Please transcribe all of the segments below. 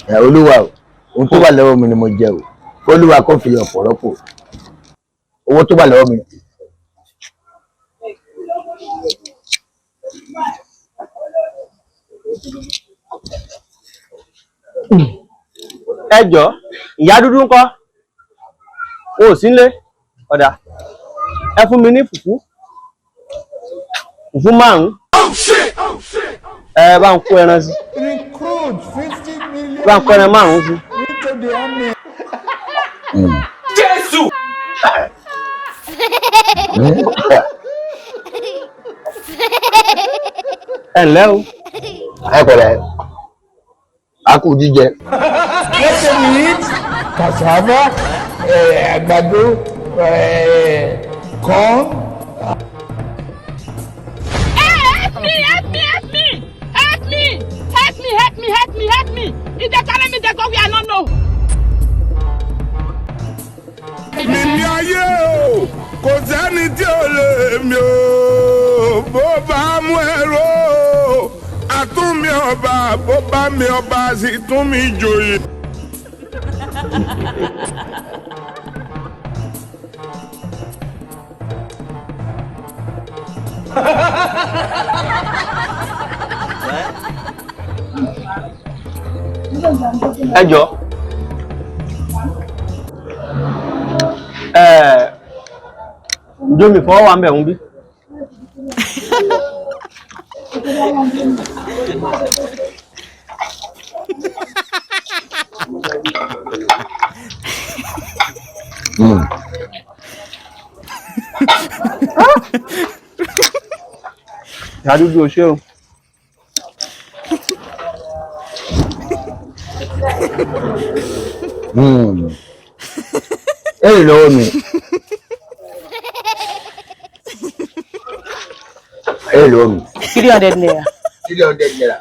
Ẹ olúwa o, ohun tó wà lọ́wọ́ mi ni mo jẹ o. Olúwa kò fi ọ̀pọ̀ rọ́pò owó tó wà lọ́wọ́ mi. Ẹ jọ, ìyá dúdú ńkọ́? O ò sí nílé? Ọ̀dà, ẹ fún mi ní fùfú, fùfú márùn-ún. Ẹ bá ń kó ẹran sí. Recruit 50 million Bá ń kó ẹran márùn-ún sí. into the army. Jésù. Ẹ ǹlẹ́ o. Ẹ pẹ̀lẹ́, a kú jíjẹ. Let them eat cassava, àgbàdo, corn. Help me, help me, help me, help me, help me, help me, help me, help me. E dey carry me dey go where I no know. Mímí ayé o, kò sẹ́ni tí ò lè mí o. Bó bá mú ẹ̀rọ àtúnmí ọba, bó bá mi ọba sì tún mi joyè. Ẹ jọ, ẹ jómi fọwọ́ wà ń bẹ̀ ń bí. Ìyá dúdú, o ṣé o. Èyí lọ́wọ́ mi. Èyí lọ́wọ́ mi. ₦300. ₦300.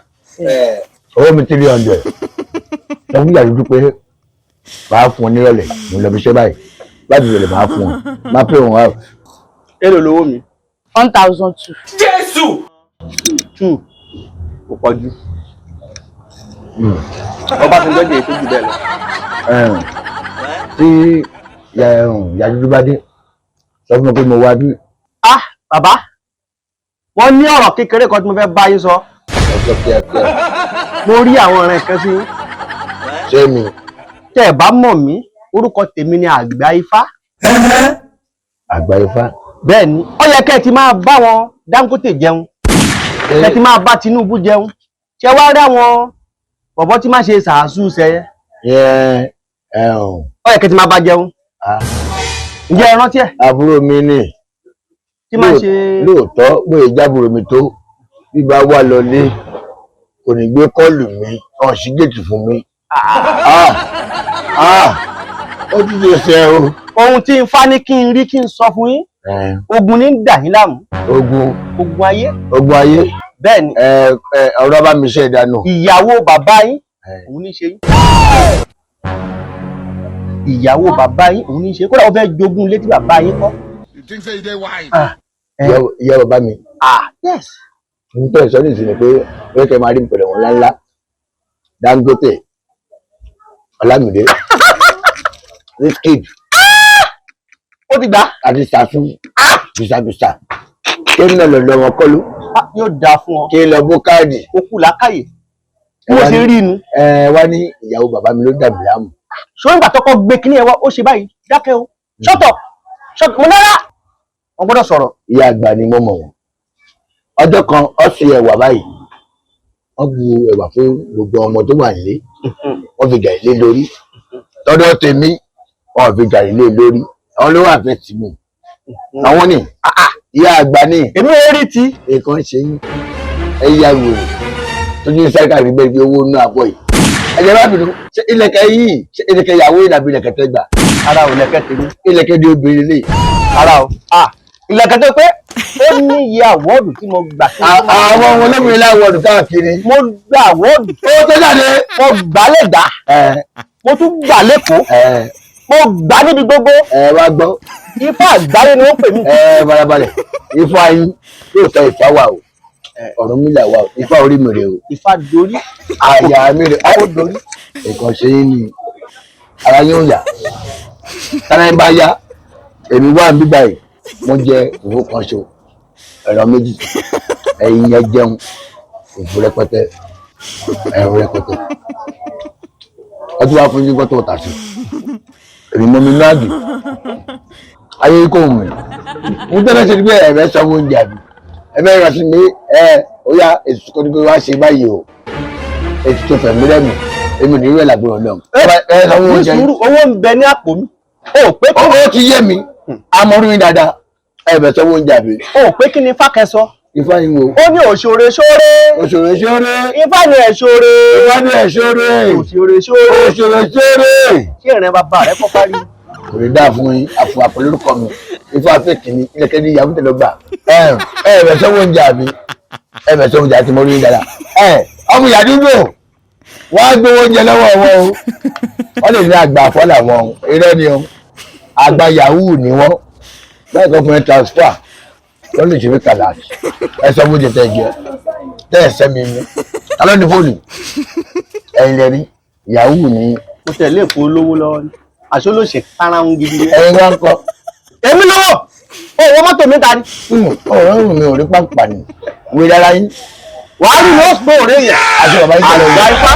Owó mi 300. Sọ fún ìyá dúdú pé màá fún ọ nírọ̀lẹ́. Mo lọ fi ṣe báyìí láti ìrọ̀lẹ́, màá fún ọ, máa pè wọ́n out. Èló lówó mi? 1,002. Jésù. Two kò pọ̀ jù. Ọbásanjọ́ jẹ́ ètò jù bẹ́ẹ̀ lọ. Tí ìyá dúdú bá dé, sọ fún mi pé mo wá bí. Ah, bàbá, wọ́n ní ọ̀rọ̀ kékeré kan tí mo fẹ́ bá yín sọ. Ọjọ́ kíákíá. Mo rí àwọn ọ̀rẹ́ kan sí yín. Ṣé mi? Tẹ́ ẹ̀ bá mọ̀ mí, orúkọ tèmi ni Àgbà Ifá. Àgbà Ifá? Bẹ́ẹ̀ ni. Ó yẹ kẹ́ ẹ ti máa bá wọn Dangote jẹun, kẹ́ ẹ ti máa bá Tinubu jẹun. Ṣé wàá rí àwọn bọ̀bọ́ tí má ṣe sàásù ṣẹ? Ẹ ẹ̀hún. Ó yẹ kẹ́ ẹ ti máa bá jẹun. Ǹjẹ́ ẹ rántí ẹ̀? Àbúrò mi ni. Tí má ṣe. Lóòótọ́, bóyá ìjábúrò mi tó bí bá wà lọlé, kò ní gbé call mi, ọ̀hún sí géètì fún mi. Ah, ah, ó ti ṣe ṣe o. Ohun tí Ifá ní kí n rí kí n sọ fún yín, ogun ní ń dà yín láàmú. Ogun? Ogun ayé. Ogun ayé? Bẹ́ẹ̀ ni. Ẹ ẹ, ọ̀rọ̀ bá mi ṣe ìdánù. Ìyàwó bàbá yín òun ní ṣe yín. Ìyàwó bàbá yín òun ní ṣe, kódà ó fẹ́ jogún ilé tí bàbá yín kọ́. You think say you dey wise? Ìyá bàbá mi? Ah, yes. N tẹ́ sọ ní ìsinmi pé ó yẹ kẹ́ máa rí mi pẹ̀lú wọn ńláńlá, Dangote, Ọlámídé, Wizkid. Ó ti gbà. Àti Sàfún bìsàbìsà, kí n lọ lọ́dọ̀ wọn kọ́lú. Ah, yóò dáa fún ọ. Kí n lọ bó káàdì. Ó kù lákàyè bí mo ṣe rí inú. Ẹ wá ní ìyàwó bàbá mi ló dàbí láàmú. Ṣé ìgbà tọkọ gbé kíní ẹ wá, ó ṣe báyìí, dákẹ́ o, shut up, shut up. Mo nára wọn gbọ́dọ̀ sọ̀rọ̀. Ìyá àgbà ni mo mọ̀ wọ́n. Ọjọ́ kan, ó ṣe ẹ̀wà báyìí, wọ́n bu ẹ̀wà fún gbogbo ọmọ tó wà nílé, wọ́n fi gàrí lé lórí. Lọ́dọ̀ tèmi, wọ́n fi gàrí lé lórí. Àwọn ló wà fẹ́ tì mí, àwọn ni ìyá àgbà ni. Èmi ò rí ti. Nǹkan ṣe yín, ẹ yá wèrè tó ní sáré káàkiri bẹ́ẹ̀ fi owó inú àbọ̀ yìí. Ẹ̀jẹ̀ bá bínú, ṣé ilẹ̀kẹ̀ yìí, ṣé ilẹ̀kẹ̀ ìyàwó yìí làbí ilẹ̀kẹ̀ tẹ́ gbà? Ara ò, lẹ̀kẹ̀ tèmi. Ilẹ̀kẹ̀ di obìnrin lè. Ara o, ah, ìlẹ̀kẹ̀ tó pé ó ní iye award tí mo gbà. Àwọn ọmọ olómìnira award káàkiri. Mo gba award. Ó tó jáde. Mo gbà lẹ́gbàá, mo tún gbà lẹ́kọ̀ọ́, mo gbà níbi gbogbo. Ẹ wá gbọ́. Ifá àgbáyé ni wọ́n pè mí. Ẹ farabalẹ̀, ifá yín yóò fẹ́. Ifá wà o. Ọ̀rúnmìlà wà o, ifá orí mi rè o. Ifá dorí. Àyà mi rè ó dorí. Nǹkan ṣe yín ni ara yóò yá. Tára yín bá yá, èmi wà níbí báyìí, mo jẹ fùfú kan ṣo, ẹ̀rọ méjì, ẹ̀yin yẹn jẹun, fùfú rẹpẹtẹ, ẹ̀rọ rẹpẹtẹ. Wọ́n tún wá fún yín gbọ́tọ̀ ọ̀tà sí. Èmi mọ mi náà dùn. Ayé kò wù mí. Mo tẹ́lẹ̀ ṣe ni pé ẹ̀rẹ́ sanwó oúnjẹ àbí. Ẹ̀fẹ́ rẹ̀ sí mi ẹ̀ ó yá ètùtù kan ní kí wọ́n á ṣe báyìí o. Ètùtù fẹ̀mí rẹ̀mí. Èmi ò ní rí ẹ̀ làgbọ̀rọ̀ náà. Ẹ sanwó Ní oúnjẹ yín. sùúrù, owó ń bẹ ní àpò mi. O ò pé kí Ó ti yé mi. Amọ̀rú yín dáadáa. Ẹ̀fẹ́ sanwó oúnjẹ àbí. O ò pé kí ni Ifá kẹsọ. Ifá yín wo. Ó ní òṣòre ṣóre. Òṣèré ṣeré. Ifá ni ẹ̀ ṣóre. Ifá ní ẹ̀ ṣeré. Òṣòre ṣóre. Òṣèré ṣeré. Ṣé ìrìn bàbá rẹ kọ́ parí? Kò lè dáa fún yín, àfọ àpò lórúkọ mi. Ifá fèkì ni ilẹ̀kẹ̀ ní ìyàwó tẹ̀lé gbà. Ẹ ẹ bẹ̀ sanwó oúnjẹ àbí. Ẹ bẹ̀ sanwó oúnjẹ àti mọ̀rú yín dáadáa. Ẹ ọmọ ìyá dúdú wọ́n á gbowó oúnjẹ lọ́wọ́ wọn o. Wọ́n lè ní àgbà àfọ́ làwọn o. Irọ́ ni o. Àgbà yahoo ni wọ́n. Báyìí kan fún ẹ transfer. Wọ́n lè ṣe mí kàlà. Ẹ sanwó oúnjẹ tẹ̀ jẹ. Tẹ́ ẹ sẹ́mi mi. Ta ló ní fóònù? Ẹ̀yin lẹ rí. Yahoo ni. Mo tẹ̀lé èkó olówó lọ́wọ́ ni. Àṣọ ló ṣe karahun gidi ni. Ẹ̀yin wá ń kọ́. Èmi lówó! Owó mọ́tò mi ta ni. Ọ̀rọ̀ ọ̀rùn mi ò rí pàǹpà ni. Wí rárá yín. Wàá rí ló sọ òré yẹn. Àti bàbá yín tẹ̀lé Àgbà ọ̀gá. Ifá.